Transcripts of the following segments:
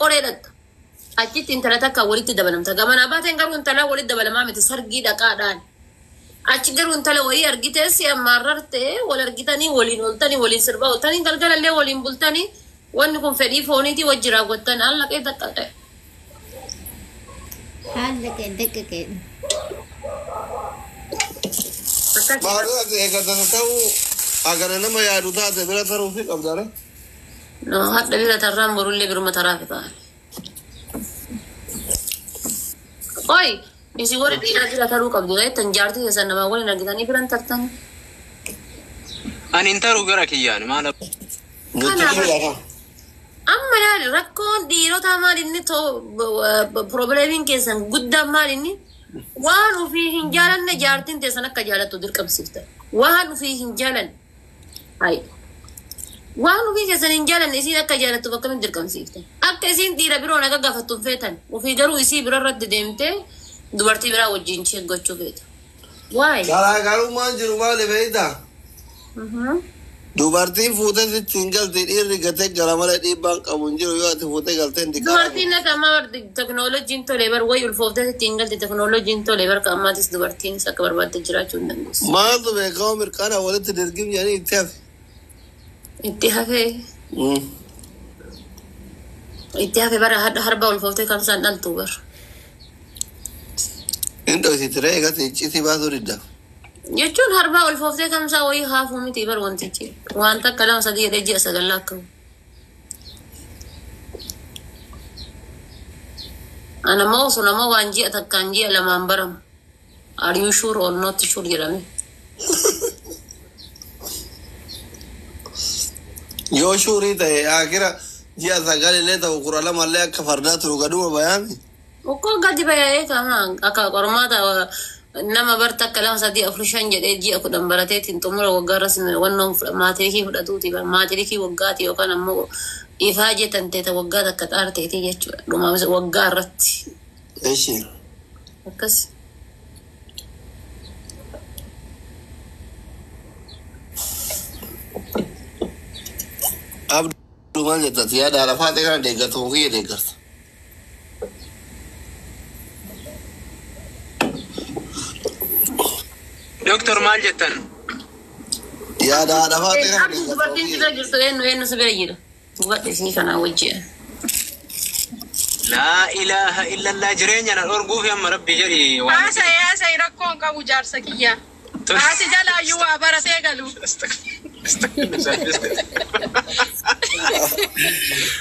Qoree dhaqxa. Achitti intala takka walitti dabalamta. Gamanaa baateen garuu intalaa walitti dabalamaa miti sargii dhaqaadhaan. Achi garuu intala wayii argitee si ammaarrarte wal argitanii waliin ooltanii waliin sirbaa ooltanii galgalallee waliin bultanii wanni kun fedhii fooniitii wajji raawwattan allaqee daqqaqe. Haallaqee daqqaqee. Akkas Maal ati eeggatan ta'uu agana nama yaadu taate bira taruu fi qabdare. No, hadha bira tarraan borullee biruma taraa fi ta'an. Oi, isin warri dhiiraa bira taruu qabdu jettan jaartii keessan namaa waliin argitanii biran tartanii. Ani hin taruu gara kiyyaan maal Nutti Kanaaf himi amma laali rakkoon dhiirotaa maal inni probleemiin keessan guddaan maal inni waan ofii hin jaalanne jaartiin teessan akka jaalattu dirqamsiiftan. Waan ofii hin jaalanne. Hayi. Waan ofii keessan hin jaalanne isiin akka jaalattu akkamitti dirqamsiiftan? Akka isiin dhiira biroo naga gaafattu hin feetan. Ofii garuu isii bira irratti deemtee dubartii biraa wajjin ishee gochuu feeta. Waay. Garaagarummaan jiru maali beektaa? Dubartiin fuutee sitti hin galti dhiirri gatee gara malee dhiibbaan qabu hin jiru yoo ati fuutee galtee hin diqaa. Dubartiin akka ammaa teknooloojiin tole bar wayi ulfooftee sitti hin galti teknooloojiin tole bar ka ammaatis dubartiin akka barbaadde jiraachuu hin dandeessu. Maaltu beekamu mirqaana walitti dirgim jedhanii itti hafe. Itti hafee itti hafe bara hadha harba ulfooftee kamsaan dhaltu bar. Hin dhoksiti ree eegatti icciitii baasuu didda. Jechuun harbaa ulfooftee kamsaa wayii haafuu miti bar wantichi. Waan takka lama sadii jedhee ji'a sagal lakkaa'u. Ana moo osoo nama waan ji'a takkaan ji'a lamaan baramu. Are you sure or not sure jedhame. Yoo shuurii ta'e akira ji'a sagal illee ta'u 12 illee akka fardaa turu gaduma bayaami. Okkoo gadi baya'ee kama akka qormaata nama bar takka lama sadii afur shan jedhee ji'a 10 barateetiin xumura waggaa irras wannoon maatirikii fudhatuuti maatirikii waggaati yookaan ammoo ifaa jettan teeta waggaa takka xaarteetii jechuudha dhuma waggaa irratti. Eshi. Akkas. Abduu maal jetta yaada haadha faatee kana deeggarta moo kiyya deeggarta? Doktor maal jettan? Yaada haadha faatee kana Abduu deeggarta moo dubartiin si kiyya? bira jirtu eenyu eenyu si bira jira? Hubadhe isinii kanaa wajji. Laa ilaaha illallah jireenya na dhorguufi amma rabbi jedhi waan. Haasa'e haasa'e rakkoon qabu jaarsa kiyya. Haasi jalaayyuu waa baratee galu.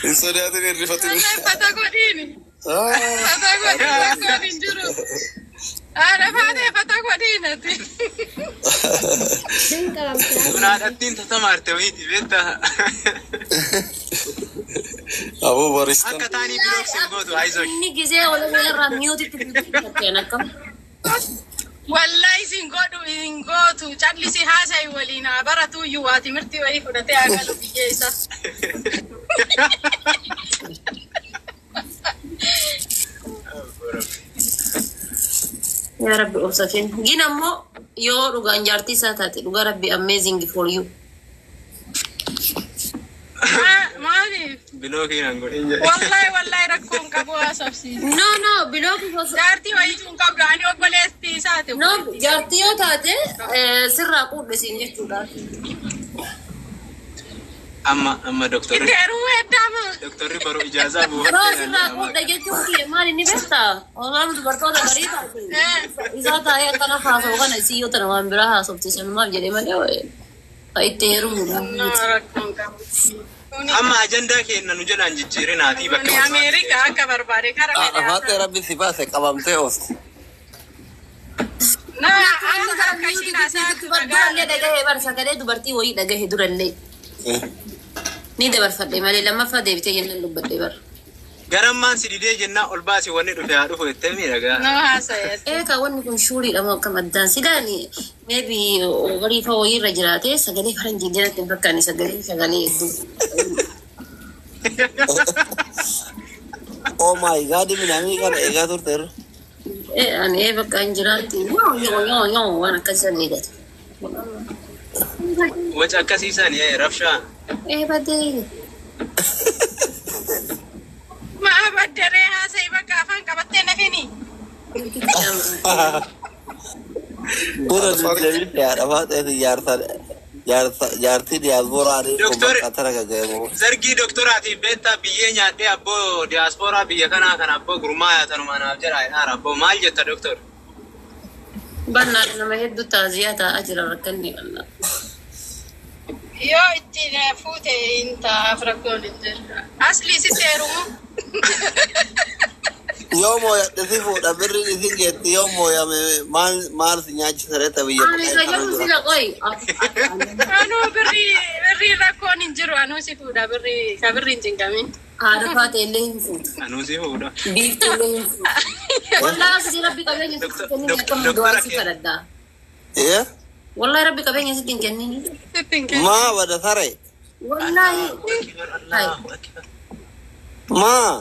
Hin sodaatin hin rifatin. Fata godhiini. Fata godhiin rakkoon hin jiru. Haadha faatee fata godhiin ati. Sin qabamtaa. Tun haadhattiin tatamaarte wayiiti beektaa. Aboo baristan. Akka taanii bilooksiin gootu ayizosh. Inni gisee wal irraa miyuutitti fiigee akkam. Wallahi isin godhu hin gootu callisi haasa'e waliin haa baratu iyyuu waa timirtii wayii fudhatee haa galu biyyee isaa. Yaa Rabbi obsa kennu. Gin ammoo yoo dhugaan jaartii isaa taate dhugaa Rabbi amazing for you. Maaliif? Bilookiin an godhin jedhe. Wallahi wallahi rakkoon qabu haasofsiisa. No no bilookii osoo Jaartii wayiitu hin qabdu ani obboleettii isaati. No jaartii yoo taate sirraa quudhisiin jechuudha. Amma amma doktorri Itti heerumuu heddaama. doktorri baru ijaazaa Yeroo buufattee sirraa quudhe jechuun kiyya maal inni beektaa? Olaan dubartoota garii taate isaa taa'ee akkana haasa'u kana isii yoo tana waan biraa haasofte sanumaaf jedhee malee itti heerumuudha. No rakkoon qabu. Amma ajandaa keenya nu jalaan jijjiirinaatii bakka Kuni Ameerikaa akka barbaade kara Haadha fedhe faatee rabbi si baase qabamtee oofti. Na akka akka ishiin haasa'atu Durallee dhagahee bar sagalee dubartii wayii dhagahe durallee ni dabarfadhe malee lammaffaa deebitee jennaan dubbadhe bar. Garammaan si didee jennaan ol baasi wanni dhufe haa dhufu jettee miidhagaa. No haasa'e. Eegaa wanni kun shuuriidha moo akkam addaan silaan maybe horii fa wayii irra jiraate sagalee faranjii jalatti hin fakkaanne sagalee sagalee hedduu. Oh my god minamii kana eegaa turte irra. Ani ee bakka hin jiraatti yoo yoo yoo yoo waan akkasii eegata. Waca akkasiisan rabshaa. Ee badee. Ma Silkii Buna deddeebiin haadha faaxeeti jaarsa jaartii diyaasporaa Doktor- qaxara gaggeemu. Zargii doktoraatiif beektaa biyyee nyaadhee abboo diyaasporaa biyya kanaa kan abboo gurmaa tanumaa naaf jedha jedhaara abboo maal jetta doktor? Bannaa nama hedduu taaziyaa taa'aa jira rakkanni bannaa. Yoo ittiin fuute hin taa'aaf rakkoon hin jiru. Asli si seerumu. Yoo mooyadhe si fuudha birriin isin geetti yoo mooyame maal maal si nyaachisa reeta biyya Ani isa jedhu sila qoy. Anuu birrii rakkoon hin jiru. Anuu si fuudha birrii ka birrii hin cinqamin. Haadha faate illee hin fuutu. Anuu si fuudha. Biiftuu illee hin fuutu. Wallaahi asii rabbi qabeenya sitti hin kennin akkam du'aa si kadhadhaa. Wallaahi rabbi qabeenya sitti hin kennin. Sitti hin kennu. Maa bada sare Wallaahi. Allahu akbar. maa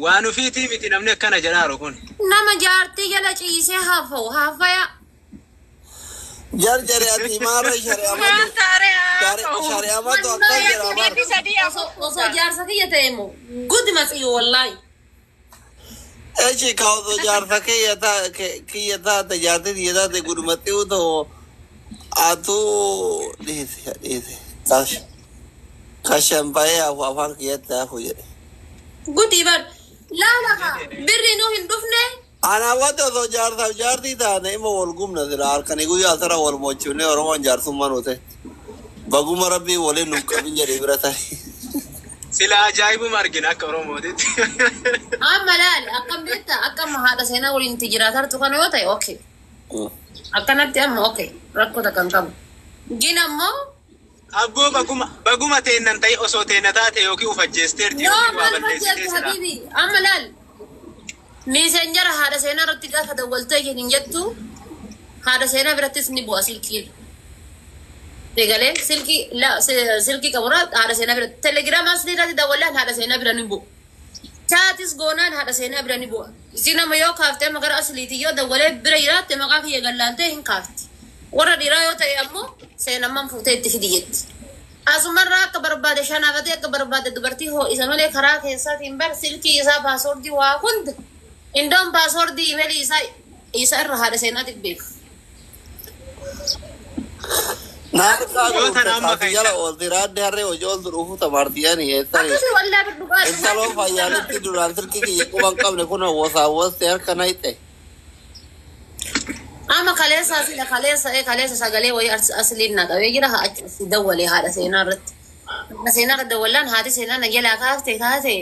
Waan ofiitii miti namni akkana jedhaaru kun. Nama jaartii jala ciisee hafawu hafaya. jarjare ati maara Maal shari'amatu taaree haa ta'u. shari'amatu akkas jedha bara. Dhiirri sadii afur Osoo jaarsa kiyya ta'e immoo gudima tsiyo wallaahi. Echi ka osoo jaarsa kiyya taate jaartii kiyya taate gudumatti utoo atuu dhiise dhiise kash kashan bahee hafu afaan kiyyatti hafu jedhe. Gudii bar. Laala kaa birri nuu hin dhufne. Ana wanta osoo jaarsaaf jaartii taate ima wal gumna sila harkanii guyyaa asirra wal mochifnee Oromoon jaarsummaa nu ta'e. Baguma rabbii waliin nu qabin jedhee bira ta'e. Sila ajaa'ibuma argina akka Oromootitti. Amma laali akkam beektaa akkam haadha seenaa waliin itti jiraatartu kana yoo ta'e okay. Akkanatti amma okay rakkoo takka hin qabu. Gin ammoo Abboo baguma baguma teennan ta'e osoo teenna taate yookiin uf ajjeesteerti yoo yookiin waa maal balleessitee fakkeessu sila. habibi amma laal miisenjara haadha seenaa irratti gaafa dawwaltee hin jettu haadha seenaa birattis ni bu'a silkiin. Egalee silkii silkii qaburraa haadha seenaa biratti telegiraama asii irratti dawwallaan haadha seenaa bira ni bu'u. Chaatis goonaan haadha seenaa bira ni bu'a. Isin amma yoo kaaftee amma gara asliitii yoo dawwalee bira jiraatte maqaa kiyya gallaaltee hin kaafti. Warra dhiiraa yoo ta'e ammoo seenamman fuutee itti fidi jetti. Asumarraa akka barbaade shanaafatee akka barbaade dubartii ho'isa malee karaa keessaatiin bar silkii isaa paasoordii waa hunda. Indoon paasoordii imeelii isaa isa irra haadha seenaatiif beeka. Naannoo Yoo tana amma kaafii jala oolti raadde harree hojii ooltu dhufu tamartiyanii eessanii. Akkasii wallaa bir dhugaa Intaloo fayyaaletti duraan silkii kiyya quba hin qabne kun wosaawwaste harka nayxe. Amma kaleessa asila kaleessa ee kaleessa sagalee wayii asliin na qabee jira haa achi asii dawwalee haadha seenaa irratti. Haadha seenaa irra dawwallaan haati seenaa na jalaa kaafte kaate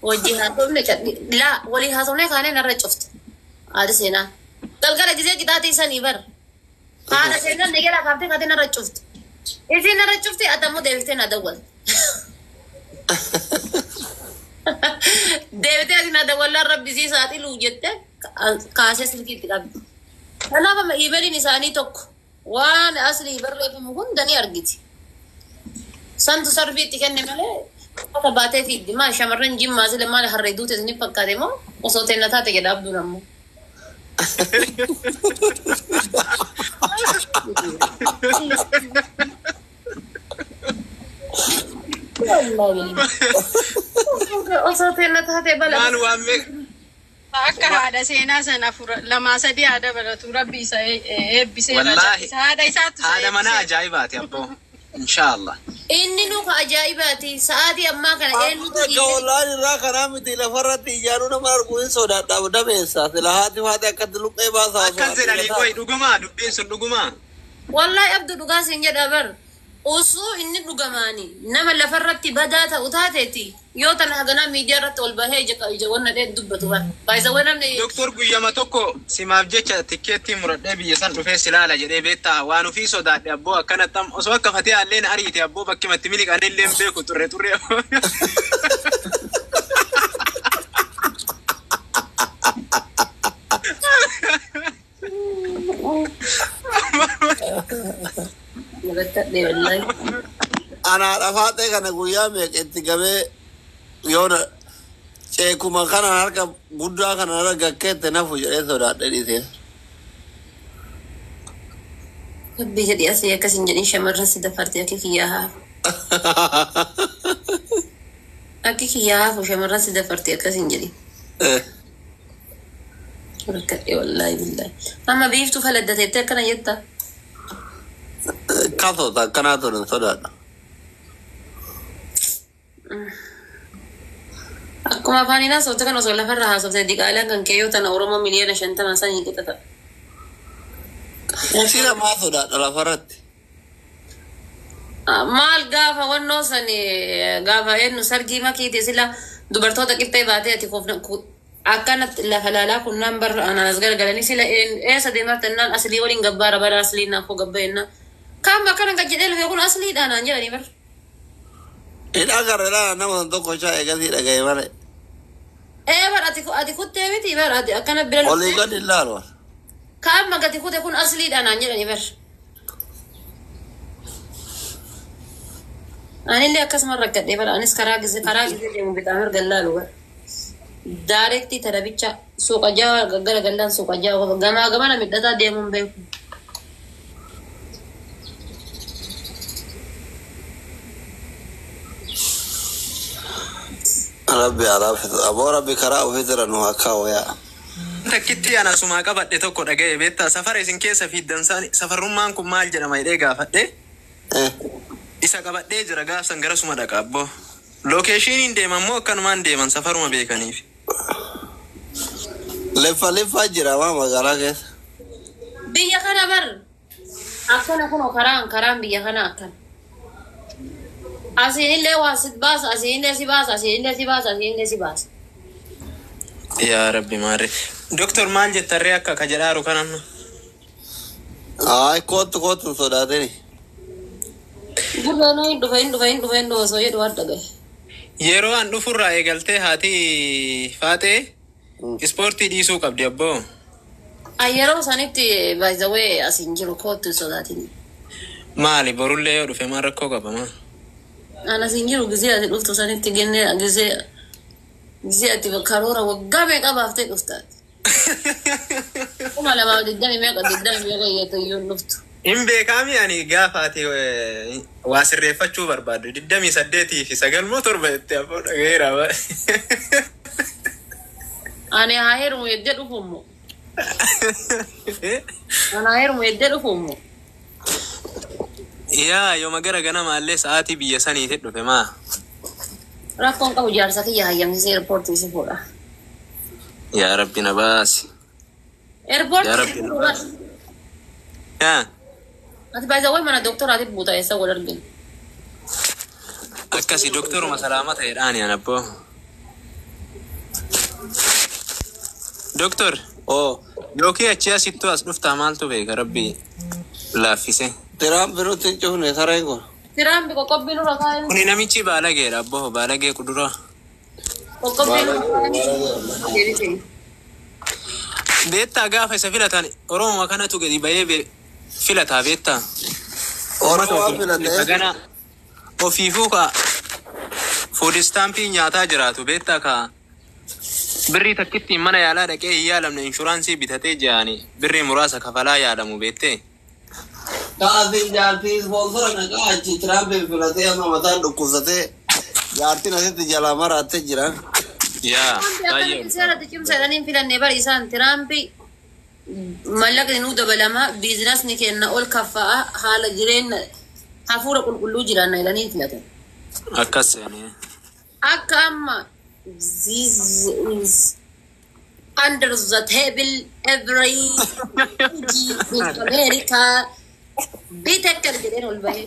wajji haasofne cadhi laa walii haasofne kaanee narra cufte haati seenaa. Galgala gisee qixaatii sanii bar. Haadha seenaa na jalaa kaafte kaate narra cufte. Isiin narra cufte atammoo deebiftee na dawwalte. Deebitee ati na dawwallaan rabbi sii saaxiluu jette kaasee silkiitti qabdi. Kanaaf amma iimeeliin isaanii tokko waan aslii barreeffamu hunda ni argiti. Santu sarbii itti kenne malee akka baatee fiigdi. Maal shamarran jimmaa sile maal harree duute isin fakkaate moo osoo teenna taate jedha abduun ammoo. Osoo teenna taate bala. Maal waan meeqa Akka haadha seenaa sana afur lamaa sadii haa dabalatu rabbi isa eebbisee Wallaahi. haadha isaatu isa haadha manaa eebbisee. ajaa'ibaati abboo. Inshaallah. Inni nuka ajaa'ibaati. Sa'aatii ammaa kana eenyutu Akka ollaan irraa karaa miti lafarratti ijaaruu nama arguu hin sodaadhaaf dabeessa. Sila haati faati akkatti luqqee baasaa osoo Akkas jedhanii qoy dhugumaa dubbiin sun dhugumaa. Wallahi abdu dhugaa siin jedha bar. Osoo inni dhugamaani nama lafarratti badaa ta'u taateeti yoo tana haganaa miidiyaa irratti ol bahee ija ija wanna dhee dubbatu bar. Baay'isawwan namni Doktor guyyama tokko simaaf jecha tikkeettii muradhee biyya san dhufee silaala jedhee beektaa waan ofii sodaadhe abboo akkanatti osoo akka fatee alleen ariite abboo bakkimatti miliqan illee hin beeku turre turre. Nabattadhe wallahi. Anaadha faaxee kana guyyaa meeqa itti gabee yoona ceekuma kana harka guddaa kana irra gakkeette nafu jedhee sodaadhe dhiisee. Rabbi jedhi asii akkas hin jedhin shamarran si dafartee akka kiyyaa haafu. Akka kiyyaa haafu shamarran si dafartee akkas hin jedhin. Rakkadhe wallaahi billaahi. Amma biiftuu faladdateettee akkana jetta. Kasoota akkanaa tun hin sodaadha. Akkuma afaaniin haasofte kan osoo lafarra haasofte diqaalaan kan kee yoo tana Oromoo 50 miliyoona sanii qixa ta'a. Sila maa sodaadha lafarratti? Maal gaafa wannoo san gaafa eenyu sargii makiiti sila dubartoota qixxee baatee ati akkanatti lafa laalaa kunnaan barra anaan as garagalanii sila eessa deemaa tannaan aslii waliin gabbaara bara aslii naaf koo gabba Kaan bakka nan jedhee lufe kun asliidha naan jedhanii bar. Hin agarre laa nama san tokko shaa eegasii dhagaye malee. Ee bar ati kuttee miti bar ati akkana bira Olii gadi hin laalu. Kaan magati kute kun asliidha naan jedhanii bar. Anillee akkasuma rakkadhee bar anis karaa gize deemu bitaa mirga laalu bar. Direct tarabicha suuqa jaa gara gallaan suuqa jaa gamaa gamana midhataa deemuun beeku. Rabbi alaafis aboo rabbi karaa ofiisira nu haa kaa'u yaa. Takkitti ana sumaa qabadhe tokko dhaga'e beektaa safara isin keessa fiiddan safarrummaan kun maal jedhama jedhee gaafadhe isa qabadhee jira gaafsan gara suma dhaqa abboo. Locationiin deeman moo akkanumaan deeman safaruma beekaniif? Lefa lefaa jira maa magaalaa keessa. Biyya kana bar akkana kun karaan biyya kana akkana. Asiinillee waa si baasa, asiinillee si baasa, asiinillee si baasa, asiinillee si baasa. Yaa Rabbi maarre. Doktor maal jettarree akka ka jedhaaru kanamma? Ay kootu kootu hin sodaatini. Gurreenuu hin dhufe, hin dhufe, hin dhufe, hin dhufe osoo jedhu adda gahe. Yeroo an dhufurraa eegaltee haati faaxee ispoortii dhiisuu qabdi abboo. Yeroo sanitti by the way as hin jiru, kootu hin sodaatin. Maali borullee yoo dhufe maal rakkoo qaba maa? An as hin jiru gizee ati dhuftu sanitti gennee gizee ati karoora waggaa meeqa baaftee dhuftaati. 2020 meeqa digdamii meeqa iyyatu iyyuu hin dhuftu. Hin beekaami ani gaafa ati waa sirreeffachuu barbaaddu 28 fi 9 moo 7 jettee abboo dhagaheera. Ani haa heerumu jettee dhufu immoo. Ani haa heerumu jettee dhufu immoo. Yaa yooma gara ganamaallee sa'aatii biyya saniitti dhufe maa? Rakkoon qabu, jaarsa kiyya hayyamsiisee airportii si fuudha. Yaa Rabbi na baasi. Yaa Airportii si Rabbi na fuudha. baasi. Yaa Ati baay'ee mana doktoraatiif buuta eessa wal arginu. Akkasi doktoruma salaama ta'edhaani an abboo. Doktor Oo. Yookiin achii asittuu as dhuftaa maaltu beeka Rabbi laaffise. Tiraamp nutti hin cufne sareen kun. Tiraampi qoqqobbii nurra kaa'e. Kuni namichi baalageedha abboo, baalagee kuduraa. Qoqqobbii nurra kaa'e. Deebisee. Beettaa gaafa isa filatan Oromoo kanatu gadi bahee filataa beettaa. Oromoo filatee. Gana ofiifuu ka food stampii nyaataa jiraatu beettaa ka birrii takkittiin mana yaalaa dhaqee hin yaalamne insurance bitatee ji'aani birrii muraasa kafalaa yaalamu beettee. Ka'atiin jaartii sponsora naqaa achi Tiraampiin filatee amma mataan dhukkubsatee jaartiin asitti jalaa maraattee jiran. Yaa baay'ee Akkamitti seeratti cimsa jedhanii hin filanne bari isaan Tiraampi mallaqni nuu dabalama, businessni kenna ol kaffa'a, haala jireenya hafuura qulqulluu jiraanna jedhanii filatan. Akkas seenee. Akka amma this is under the table every in America be taken jedheen ol bahee.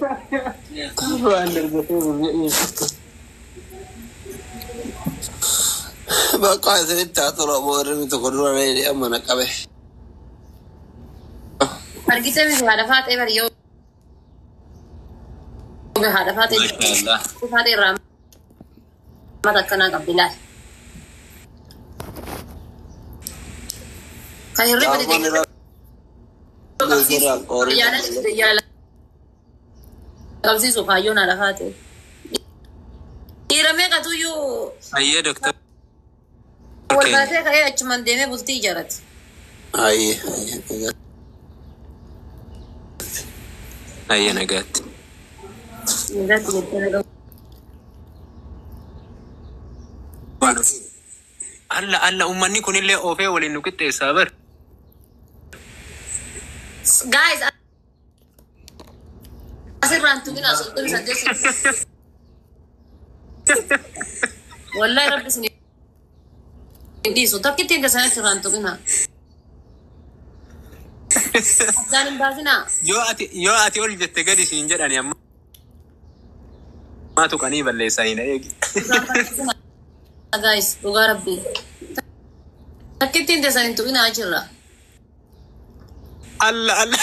Bakka isinitti haa tolu ammoo irri tokko dura reedii amma na qabe. Argitee miti haadha faaxee bari yoo haadha faaxee Mashaallah. Faaxee irraa mata akkanaa qabdi laal. Kan hirriba Gaafonni dide yaala qabsiisu kaayyoon haadha faaxee. Dhiira meeqatuyyuu Ayyee doktor. wal baatee ka'ee achumaan deemee bultii ijaarrate. Ayyee ayyee. Ayyee nagaatti. Nagaatti jettee nagaa. Alla alla, uummanni kunillee oofee waliin nu qixxeessaa bar. Guys, asirraan tuqinaa 38. Wallahi rabbi isin hin dhiisu. Takkitti hin teessan asirraan tuqinaa. Addaan hin baasinaa. Yoo ati ol jette gadi siin jedhani amma. Maa tuqanii balleessanii na eegi. Irraan balleessinaa guys, dhugaa rabbi. Takkitti hin teessan hin tuqinaa achirra. Alla alla.